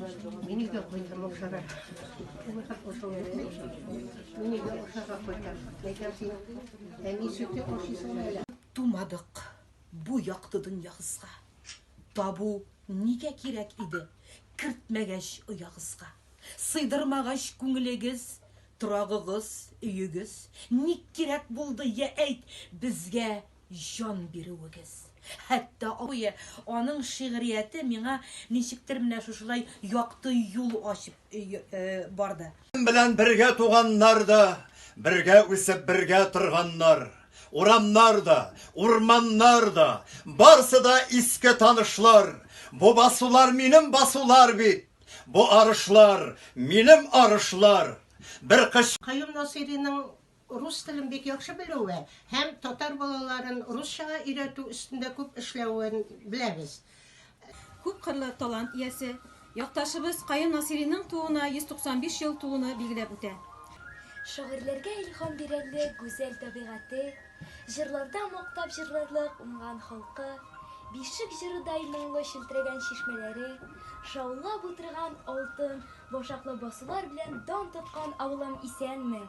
Мин өйгә кайтам ашарга. Мин өйгә ашарга кайтам. Әйтәм син, әни сөте ашыйсың әле. Тумадык бу якты дөньягызга. Табу нигә кирәк иде, кертмәгәч оягызга. Сыйдырмагач күңелегез, торагыгыз, өегез, ник кирәк булды, йә әйт, безгә җан бирүегез. Хәтта буе аның шигърияте миңа ничектер менә шушылай якты юл ачып барды. Минем белән бергә туганнар да, бергә үсеп бергә торганнар, урамнар да, урманнар да, барсы да иске танышлар. Бу басулар минем басулар бит, бу арышлар минем арышлар. Бер кыш. Каюм Насыйриның рус телен бик яхшы белүе һәм татар балаларын русчага өйрәтү өстендә күп эшләвен беләбез. Күпкырлы талант иясе, якташыбыз Каюм Насыйриның тууына 195 ел тулуны билгеләп үтә. Шагыйрьләргә илһам бирерлек гүзәл табигате, җырларда мактап җырларлык уңган халкы, бишек җырыдай моңлы челтерәгән чишмәләре, шаулап утырган алтын башаклы басулар белән дан тоткан авылым исәнме?